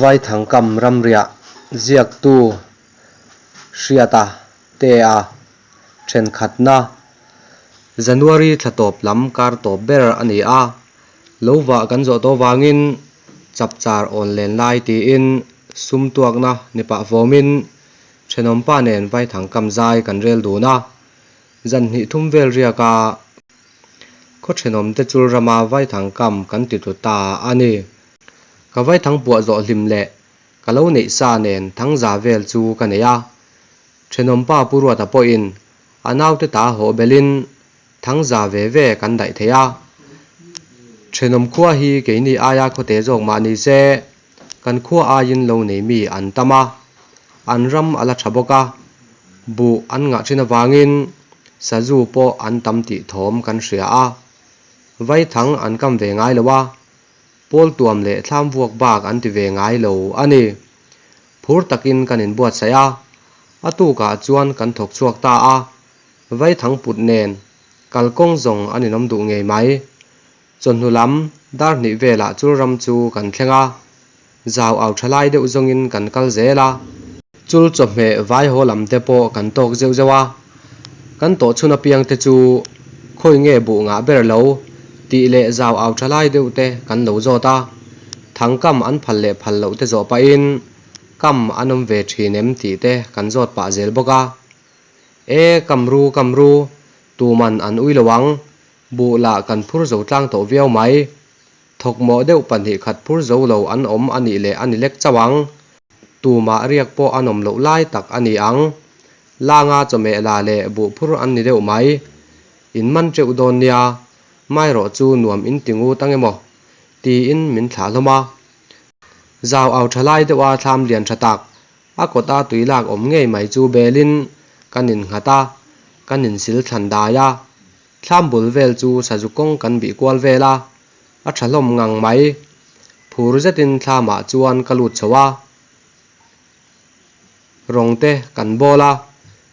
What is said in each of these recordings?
Vaithangkam ramriah ziaktu Hriata Tea thenkhatna January thla tawp lam kar tawp ber a ni a, lo vah kan zawh tawh vangin chapchar awn len lai tiin sum tuakna ni pah fawmin thenawmpa nen Vaithangkam zai kan rel dun a, zan hnih thum vel riak a. Khaw thenawmte chul rama vaithang kam kan ti tlu ta a ni. Ka vaithang puah zawh hlim leh ka lo neih sa nen thangza vel chu ka nei a. Thenawmpa Pu Ruata pawhin a naute ta haw belin thangza ve ve kan daih thei a. Thenawm khua hi keini aia khawte zawk mah ni se kan khua aiin lo nei mi an tam a, an ram a la tha bawk a, buh an ngah thin avangin sazu pawh an tam tih thawm kan hria a, vaithang an kam ve ngai lo a, pawl tuam leh thlam vuak bak an ti ve ngai lo a ni. Phur takin kan inbuatsaih a, a tukah chuan kan thawk chhuak ta a, vaithang put nen kalkawng zawng an inawm duh ngei mai. Chawhnu lam dar hnih velah chul ram chu kan thleng a, zau au tha lai deuh zawngin kan kal zel a. Chul chawhmeh vai haw lam te pawh kan tawk zeuh zeuh a, kan tawh chhun apiang te chu khawi nge buh ngah ber lo tih leh zau au tha lai deuh te kan lo zawt a, thangkam an phal leh phal loh te zawh pahin kam an awm ve thin em tih te kan zawt pah zel bawk a. E kam ru kam ru, tuman an ui lo ang, Buh lah kan phur zo tlang tawh viau mai. Thawkmawh deuh 2 khat phur zo lo an awm a nih leh a ni lek chauh ang. Tumah riak pawh an awm loh lai tak a ni ang. Langa chawhmeh la leh buh phur an ni deuh mai. In man teuh dawn nia, mairawh chu nuam in ti ngut ang emaw? tiin min thlah hlawm a. Zau au tha lai deuha thlam lian tha tak, a kawta tui lak awm ngei mai chu belin kan innghat a, kan insil thlan dai a. Thlam bul vel chu sazu kawng kan bih kual vel a, a tha hlawm ngang mai. Phur zetin thlamah chuan ka lut chho a, rawng te kan bawl a,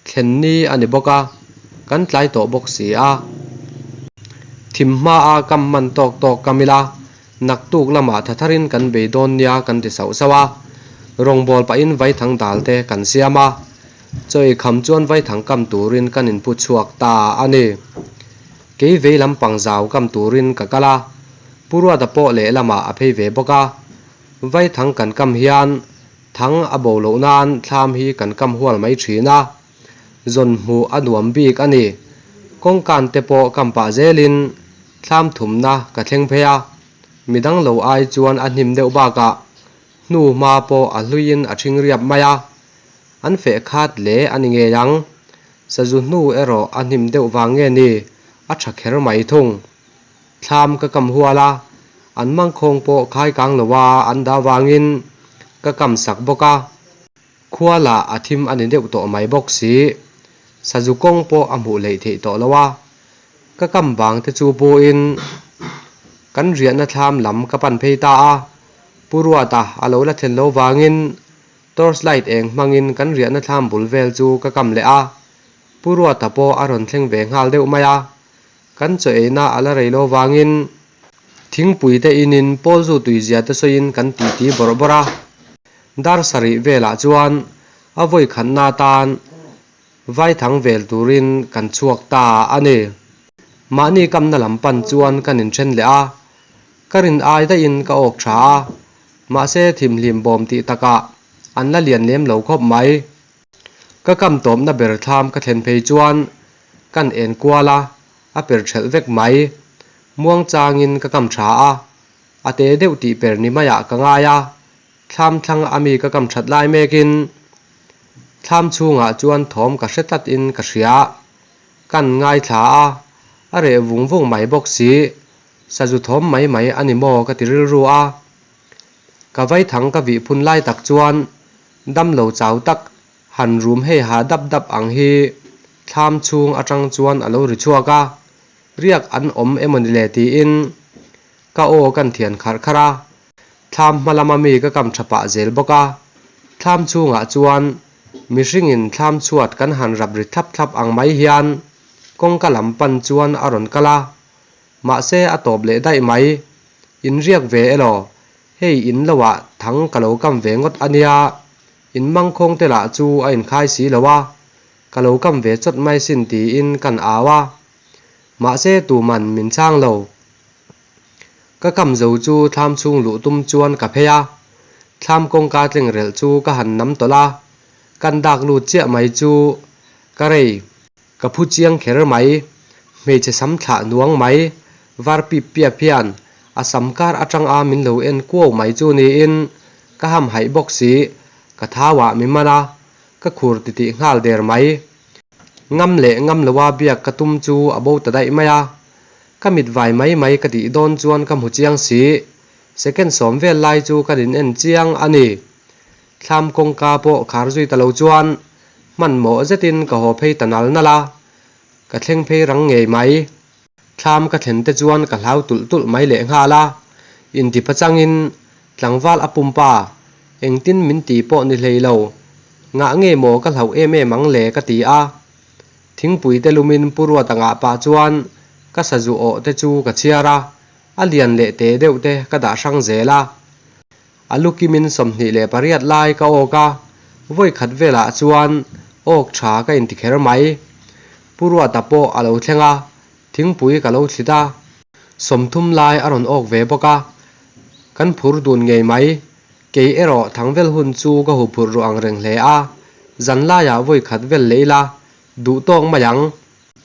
thlen ni a ni bawk a, kan tlai tawh bawk si a. Thim hmaa kam man tawk tawk kam ila, naktuk lamah tha tharin kan bei dawn nia kan ti sauh sauh a, rawngbawl pahin vaithang dal te kan siam a. Chaw ei kham chuan vaithang kam turin kan inpu chhuak ta a ni. Kei vei lampang zau kam turin ka kal a, Pu Ruata pawh lehlamah a phei ve bawk a. Vaithang kan kam hian thang a bo loh nan thlam hi kan kam hual mai thin a, zawn hmuh a nuam bik a ni. Kawngkan te pawh kam pah zelin thlam thumna ka thleng phei a, midang lo ai chuan a hnim deuh bakah hnu hma pawh a hluiin a ṭhing riap mai a. An feh khat hle a ni ngei ang. Sazu hnu erawh a hnim deuh vang nge ni, a tha kher mai thung. Thlam ka kam hual a, an mangkhawng pawh khai kang lo a an dah vangin ka kam sak bawk a. Khua lah a thim a ni deuh tawh mai bawk si. Sazu kawng pawh a hmuh hleih theih tawh lo a. Ka kam vang te chu puin kan riahna thlam lam ka pan phei ta a. Pu Ruata a lo la thlen lo vangin Torch light eng hmangin kan riahna thlam bul vel chu ka kam leh a, Pu Ruata pawh a rawn thleng ve nghal deuh mai a, kan chaw eina a la rei lo vangin thingpui te inin pawl zu tuizia te sawiin kan titi bawrh bawrh a. Dar sarih velah chuan a vawi khatna atan vaithang vel turin kan chhuak ta a ni. Mahni kamna lam pan chuan kan inthen leh a, ka rin ai daihin ka awk tha a, Mahse thimhlim bawm tih takah an la lian lem lo khawp mai. Ka kam tawpna ber thlam ka thlen phei chuan kan en kual a, a per thelh vek mai. Muang changin ka kam tha a, a te deuh tih per ni maiah ka ngai a, thlam thlang a mi ka kam that lai mekin thlam chhungah chuan thawm ka hre tlat in ka hria. Kan ngaithla a, a reh vung vung mai bawk si. Sazu thawm mai mai a ni maw ka ti rilru a. Ka vaithang ka vih phun lai tak chuan damlo chau tak han rum hei ha dap dap ang hi thlam chhung atang chuan a lo ri chhuak a, riak an awm emaw ni le tiin ka aw kan thian kharh kharh a. Thlam hma lama mi ka kam tha pah zel bawk a, thlam chhungah chuan mihringin thlam chhuat kan han rap ri thlap thlap ang mai hian kawngka lam pan chuan a rawn kal a. Mahse a tawp leh daih mai. In riak ve elaw? Hei in loah thang ka lo kam ve ngawt a nia, in mangkhawng te lah chu a inkhai si lo a, ka lo kam ve chawt mai sin tiin kan au a. Mahse tuman min chhang lo. Ka kam zo chu thlam chhung luh tum chuan ka phei a, thlam kawngka tleng relh chu ka han nam tawlh a, kan dak lut chiah mai chu ka rei. Ka phu chiang kher mai, hmeichhe sam thlah nuang mai, var pip piap hian a sam kar atang a min lo en kuau mai chu niin ka ham haih bawk si, ka thau ah mi man a, ka khur titih nghal der mai. Ngam leh ngam loa biak ka tum chu a bo ta daih mai a, ka mit vai mai mai ka tih dawn chuan ka hmu chiang si, second sawm vel lai chu ka rin en chiang a ni. Thlam kawngka pawh khar zui ta lo chuan hmanhmawh zetin ka haw phei ta nal nal a, ka thleng phei rang ngei mai. Thlam ka thlen te chuan ka hlau tulh tulh mai leh nghal a, inti pachangin tlangval a pumpa engtin min ti pawh ni hlei lo, ngah nge maw ka hlauh em em ang le ka ti a. Thingpui te lumin Pu Ruata ngah pah chuan ka sazu awh te chu ka chhiar a, a lian leh te deuh te ka dah hrang zel a. A lu kimin 28 lai ka awk a, vawi khat velah chuan awk tha ka inti kher mai. Pu Ruata pawh a lo thleng a, thingpui ka lo thlit a. 30 lai a rawn awk ve bawk a, kan phur dun ngei mai. Kei erawh thangvel hun chu ka huphurh ruh ang reng hle a, zan laiah vawi khat vel leh ila duh tawk mai ang.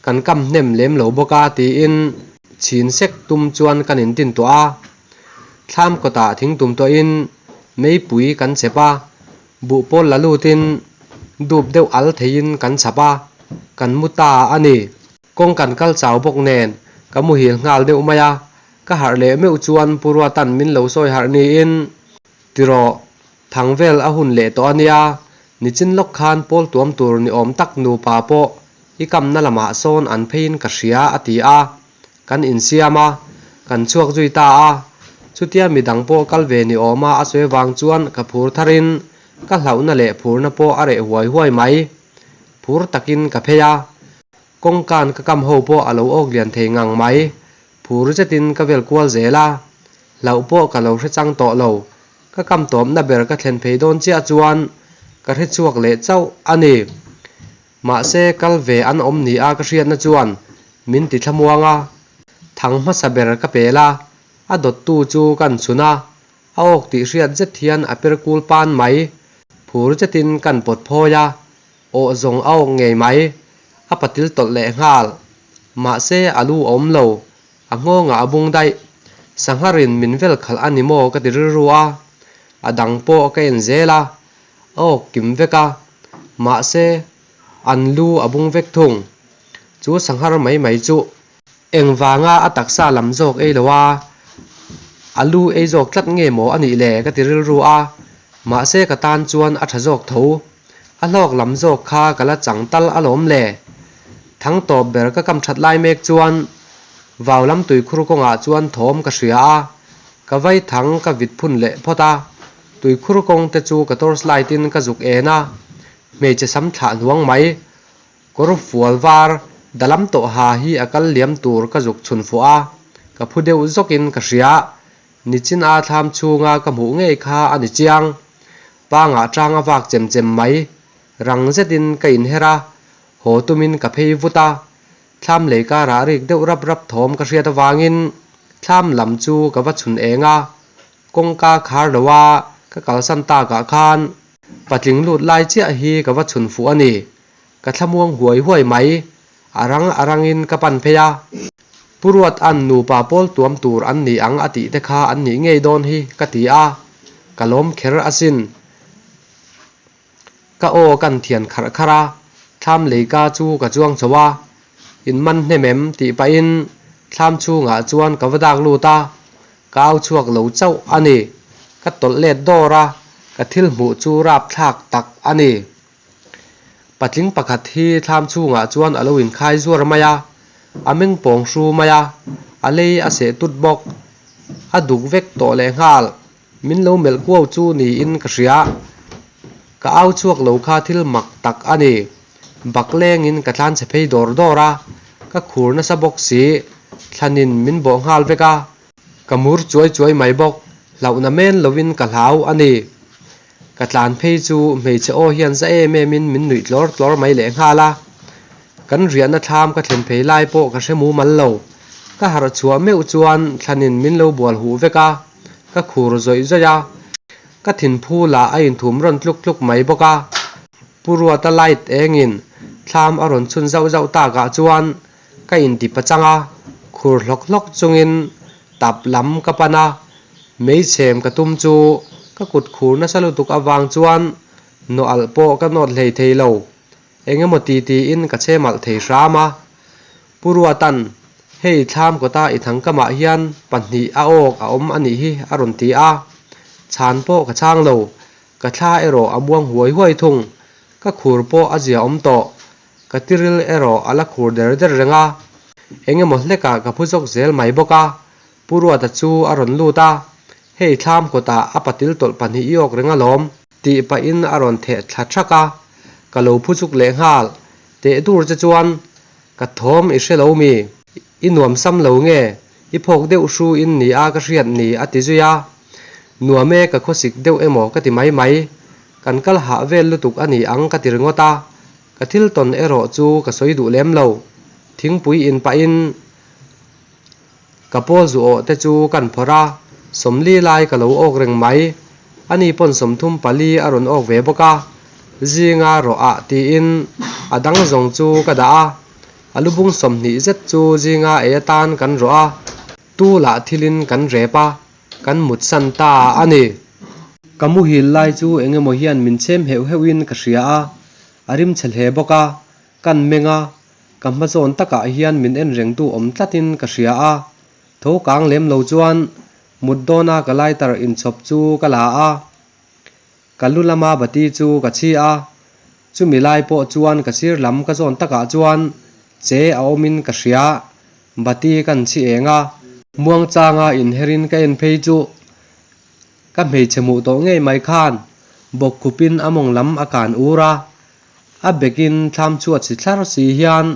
Kan kam hnem lem lo bawk a tiin chhin sek tum chuan kan intin tawh a. Thlam kawtah thing tum tawhin meipui kan chep a, buh pawl la lutin dup deuh al theihin kan chhap a, kan mu ta a ni. Kawng kan kal chau bawk nen ka muhil nghal deuh mai a, ka harh leh meuh chuan Pu Ruatan min lo sawi harh niin tiraw Thang vel a hun leh tawh a nia, nichin lawk khan pawl tuam tur ni awm tak nupa pawh i kamna lamah sawn an pheiin ka hria a ti a, kan insiam a, kan chhuak zui ta a, chutia midang pawh kal ve ni awma a sawi vang chuan ka phur tharin ka hlauhna leh phurna pawh a reh huai huai mai. Phur takin ka phei a, kawngkan ka kam ho pawh a lo awk lian thei ngang mai, phur zetin ka vel kual zel a, hlauh pawh ka lo hre chang tawh lo, Ka kam tawpna ber ka thlen phei dawn chiah chuan ka hre chhuak leh chauh a ni. Mahse kal ve an awm ni a ka hriatna chuan min ti thlamuang a. Thang hmasa ber ka pel a, a dawttu chu kan chhun a, a awk tih hriat zet hian a per kul pan mai. Phur zetin kan pawt phawi a, awh zawng a awk ngei mai. A patil tawlh leh nghal. Mahse a lu a awm lo, A nghawngah a bung daih. Sangharin min vel khalh a ni maw ka ti rilru a, a dang pawh ka en zel a, a awk kim vek a, mahse an lu a bung vek thung. Chu sanghar mai mai chu engvanga a taksa lam zawk ei lo a, a lu ei zawk tlat nge maw a nih le ka ti rilru a, mahse ka tan chuan a tha zawk tho. A hlawk lam zawk kha ka la chang tal alawm le. Thang tawp ber ka kam that lai mek chuan vau lam tuikhur kawngah chuan thawm ka hria a, ka vai thang ka vit phun leh phawt a, tuikhur kawng te chu ka torch light in ka zuk en a, hmeichhe sam thlah hnuang mai, kawr fual var dalam tawh ha hi a kal liam tur ka zuk chhun fuh a, ka phu deuh zawk in ka hria, nichin a thlam chhunga ka hmuh ngei kha a ni chiang. Pangah tang a vak chem chem mai. Rang zetin ka inher a, haw tumin ka phei vut a. Thlam lei karah rik deuh rap rap thawm ka hriat avangin thlam lam chu ka va chhun eng a. Kawngka khar lo a ka kalsan takah khan patling lut lai chiah hi ka va chhun fuh a ni. Ka thlamuang huai huai mai. A rang a rangin ka pan phei a. Pu Ruata'n nupa pawl tuam tur an ni ang a tih te kha an nih ngei dawn hi ka ti a, ka lawm kher asin. Ka aw kan thian kharh kharh a, thlam leika chu ka chuang chho a, in man hnem em tih pahin thlam chhungah chuan ka va dak lut a, ka au chhuak lo chauh a ni. Ka tawlh let dawr a, ka thil hmuh chu rapthlak tak a ni. Patling pakhat hi thlam chhungah chuan a lo inkhai zuar mai a, a meng pawng hru mai a, a lei a seh tut bawk. A duk vek tawh leh nghal, min lo melh kuau chu niin ka hria. Ka au chhuak lo kha thil mak tak a ni. Bak lengin ka tlan chhe phei dawr dawr a, ka khur nasa bawk si, thlanin min bawh nghal vek a. Ka mur chuai chuai mai bawk. Hlauhna men lovin ka hlau a ni. Ka tlan phei chu hmeichhe aw hian za em em in min nuih tlawr tlawr mai leh nghal a. Kan riahna thlam ka thlen phei lai pawh ka hre mumal lo. Ka harh chhuah meuh chuan thlanin min lo bual huh vek a, ka khur zawih zawih a. Ka thinphu lah a inthum rawn tluk tluk mai bawk a. Pu Ruata light engin thlam a rawn chhun zauh zauh takah chuan ka inti pachang a, khur hlawk hlawk chungin tap lam ka pan a, meichhem ka tum chu ka kut khur nasa lutuk avang chuan nawh alh pawh ka nawt hlei thei lo, eng emaw ti tiin ka chhem alh thei hram a. Pu Ruatan, Hei thlam kawta i thangkamah hian pahnih a awk a awm a nih hi a rawn ti a, chhan pawh ka chhang lo, ka thla erawh a muang huai huai thung, ka khur pawh a zia awm tawh. Ka tiril erawh a la khur der der reng a, eng emaw hlekah ka phu zawk zel mai bawk a, Pu Ruata chu a rawn lut a, Hei thlam kawtah a patil tawlh pahnih i awk reng alawm, tih pahin a rawn theh thla thak a, ka lo phu chuk leh nghal, teh dur che chuan ka thawm i hre lo mi, i nuam sam lo nge, i phawk deuh hru in ni a ka hriat ni a ti zui a, nuam e ka khawsik deuh emaw ka ti mai mai, kan kal hah vel lutuk a ni ang ka ti ringawt a, Ka thil tawn erawh chu ka sawi duh lem lo. Thingpui in pahin ka pawl zu awh te chu kan phawrh a, 40 lai ka lo awk reng mai. Ani pawn 34 a rawn awk ve bawk a, zinga rawh ah tiin a dang zawng chu ka dah a, a lubung 20 zet chu zinga ei atan kan rawh a, tu lah thilin kan rep a, kan mutsan ta a ni. Ka muhil lai chu eng emaw hian min chhem heuh heuhin ka hria a, A rim chhe hle bawk a, kan meng a, ka hma zawn takah hian min en rengtu awm tlatin ka hria a, tho kang lem lo chuan mut dawna ka lighter inchhawp chu ka la a, ka lu lama bati chu ka chhi a, chumi lai pawh chuan ka sir lam ka zawn takah chuan che a awmin ka hria, bati kan chhi eng a. Muangchanga inherin ka en phei chu Ka hmeichhe hmuh tawh ngei mai khan bawkkhupin a mawng lam a kan ur a, a bekin thlam chhuat si thlar si hian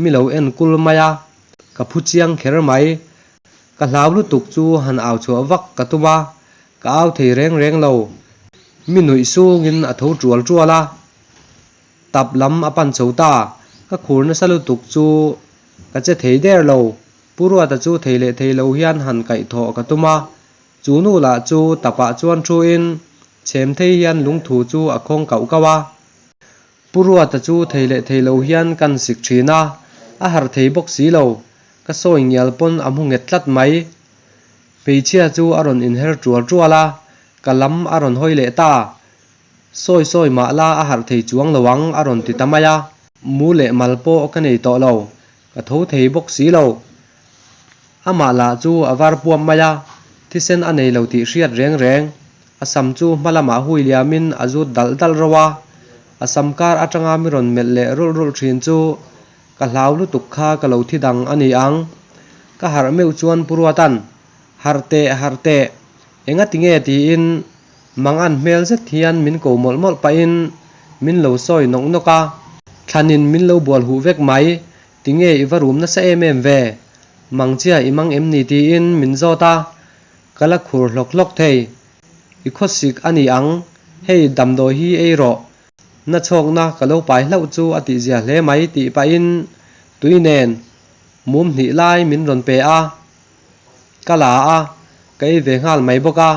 mi lo en kul mai a, ka phu chiang kher mai. Ka hlau lutuk chu han au chhuah vak ka tum a, ka au thei reng reng lo. Mi nuih sungin a tho tual tual a, tap lam a pan chho ta, ka khur nasa lutuk chu ka che thei der lo. Pu Ruata chu thei leh thei lo hian han kaihthawh ka tum a, Chu nu lah chu tapah chuan thuin chhem thei hian lungthu chu a khawng kauh kauh a. Pu Ruata chu thei leh thei lo hian kan sik thin a, a harh thei bawk si lo. Ka sawi ngial pawn a hmu nghet tlat mai. Hmeichhia chu a rawn inher tual tual a, ka lam a rawn hawi leh ta. Sawi sawi mah la a harh thei chuang lo ang a rawn ti ta mai a. Mu leh mal pawh ka nei tawh lo, ka tho thei bawk si lo. Amah lah chu a var puam mai a, thisen a nei lo tih hriat reng reng. A sam chu hma lamah hui liamin a zut dalh dalh rauh a, a sam kar atanga mi rawn melh leh rulh rulh thin chu ka hlau lutuk kha ka lo thi dang a ni ang. Ka harh meuh chuan Pu Ruatan, Harh teh, harh teh, enga ti nge tiin Mangan hmel zet hian min ko mawlh mawlh pahin min lo sawi nawk nawk a, thlanin min lo bual huh vek mai, tinge i va rum nasa em em ve? Mangchia i mang em ni tiin min zawt a, ka la khur hlawk hlawk thei. I khawsik a ni ang, hei damdawi hi ei rawh, na chhawkna ka lo pai hlauh chu a tihzia hle mai tih pahin tui nen mum hnih lai min rawn pe a. Ka la a, ka ei ve nghal mai bawk a.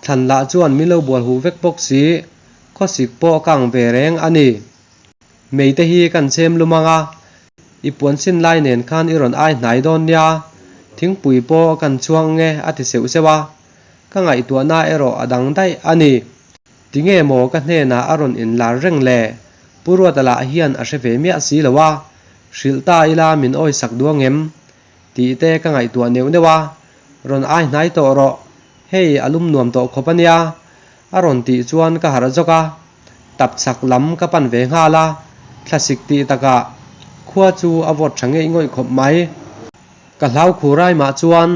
Thlan lah chuan min lo bual huh vek bawk si, khawsik pawh ka ang ve reng a ni. Mei te hi kan chhem lum ang a, i puan sin lai nen khan i rawn ai hnai dawn nia, thingpui pawh kan chhuang nge a ti seuh seuh a. Ka ngaihtuahna erawh a dang daih a ni. Tinge maw ka hnenah a rawn inlar reng le? Pu Ruata lah hian a hre ve miah si lo a, hrilh ta ila min awisak duang em? Tih te ka ngaihtuah neuh neuh a, rawn ai hnai tawh rawh, hei a lum nuam tawh khawp a nia, a rawn tih chuan ka harh zawk a, tap chak lam ka pan ve nghal a, thlasik tih takah khua chu a vawt tha ngeih ngawih khawp mai. Ka hlau khur ai mah chuan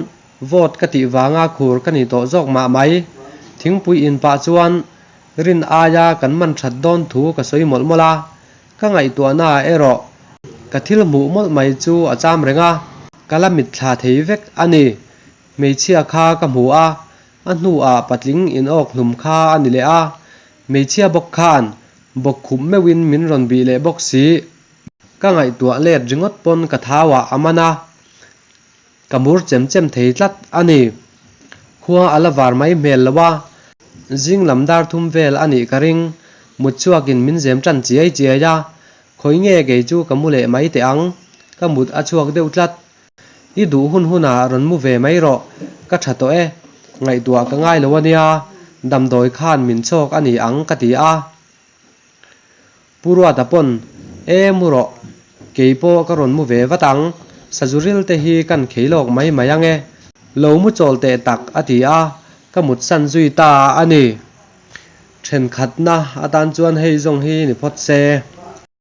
vawt ka tih vanga khur ka ni tawh zawk mah mai. Thingpui in pah chuan rin aia kan man that dawn thu ka sawi mawlh mawlh a, Ka ngaihtuahnaah erawh ka thil hmuh mawlh mai chu a cham reng a, ka la mitthla thei vek a ni. Hmeichhia kha ka hmu a, A hnuah patling in awk hlum kha a ni leh a, hmeichhia bawk khan bawkkhup meuhin min rawn bih leh bawk si. Ka ngaihtuah let ringawt pawn ka thauah a man a, ka mur chem chem thei tlat a ni. Khua a la var mai hmel lo a, zing lam dar thum vel a nih ka ring. Mut chhuakin min zem tan chiai chiai a, khawi nge kei chu ka mu leh mai teh ang, ka mut a chhuak deuh tlat. I duh hun hunah rawn mu ve mai rawh, ka tha tawh e, ngaihtuah ka ngai lo a nia, damdawi khan min chhawk a ni ang ka ti a. Pu Ruata pawn, E mu rawh, kei pawh ka rawn mu ve vat ang, sazu ril te hi kan khei lawk mai mai ang e, lo mu chawl teh tak a ti a, ka mut san zui ta a ni. Thenkhatna atan chuan hei zawng hi ni phawt se.